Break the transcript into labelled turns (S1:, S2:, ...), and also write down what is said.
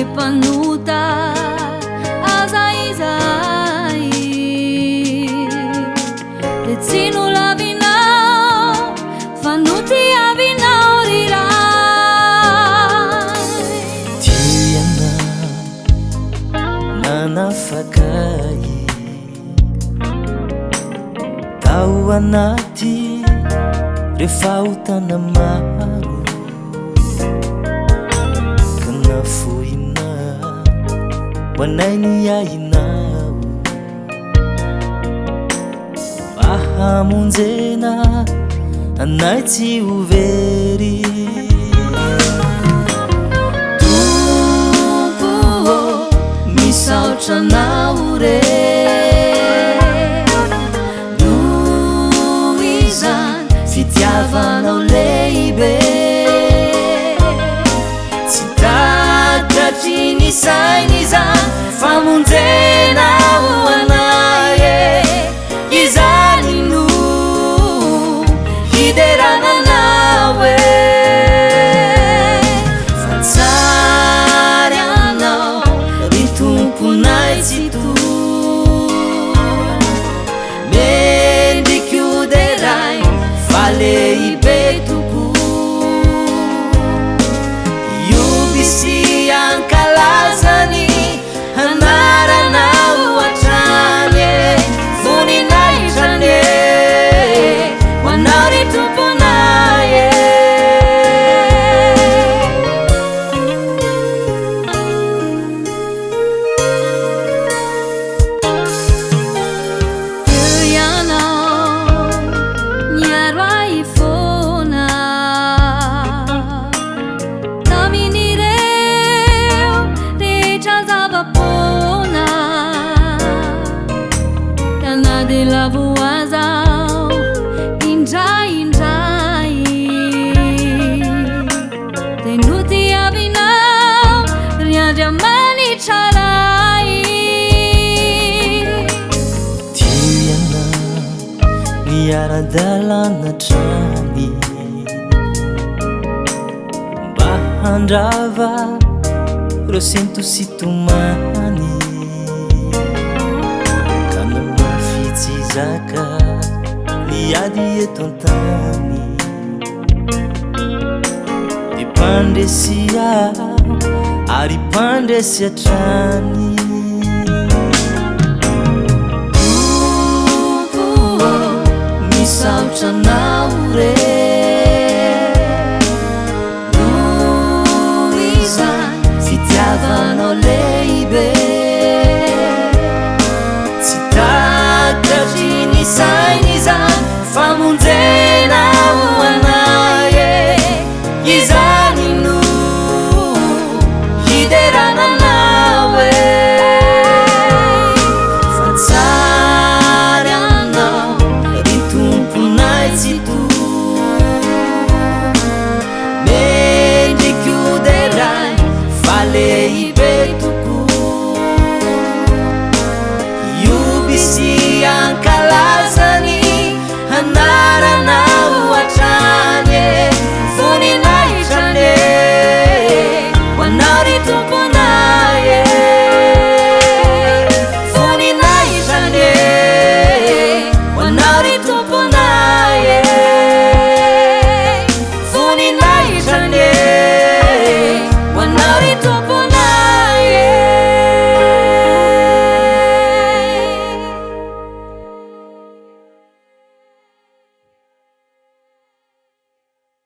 S1: dia mpanota aza izahay, dia tsy nolavinao fa notiavinao ry Ray.
S2: Tiana nanafaka ahy tao anaty reo fahotana maro ka nafoina ho anay ny ahinao mba hamonjena anay tsy ho very.
S1: Tompo ô, misaotra Anao re noho izany fitiavanao lehibe. Tsy takatry ny saina izany famonjena ho anay e. Izany no hiderana Anao e. Fa tsara Ianao ry Tomponay Tsitoha, mendrika ho deraina fa lehibe tokoa. Hioby sy hankalaza ny anaranao hatrany e. Voninahitra anie ho Anao ry Tomponay e. Eo Ianao niaro ahy foana tamin'ireo rehetra zava-poana, ka na dia lavo aza aho indraindray, dia notiavinao ry Andriamanitra Ray.
S2: Tiana niara-dalàna hatrany mba handrava ireo sento sy tomany ka namafy tsy zaka ny ady eto an-tany dia mpandresy ahy ary mpandresy hatrany.
S1: Tompo ô, misaotra Anao re noho izany fitiavanao.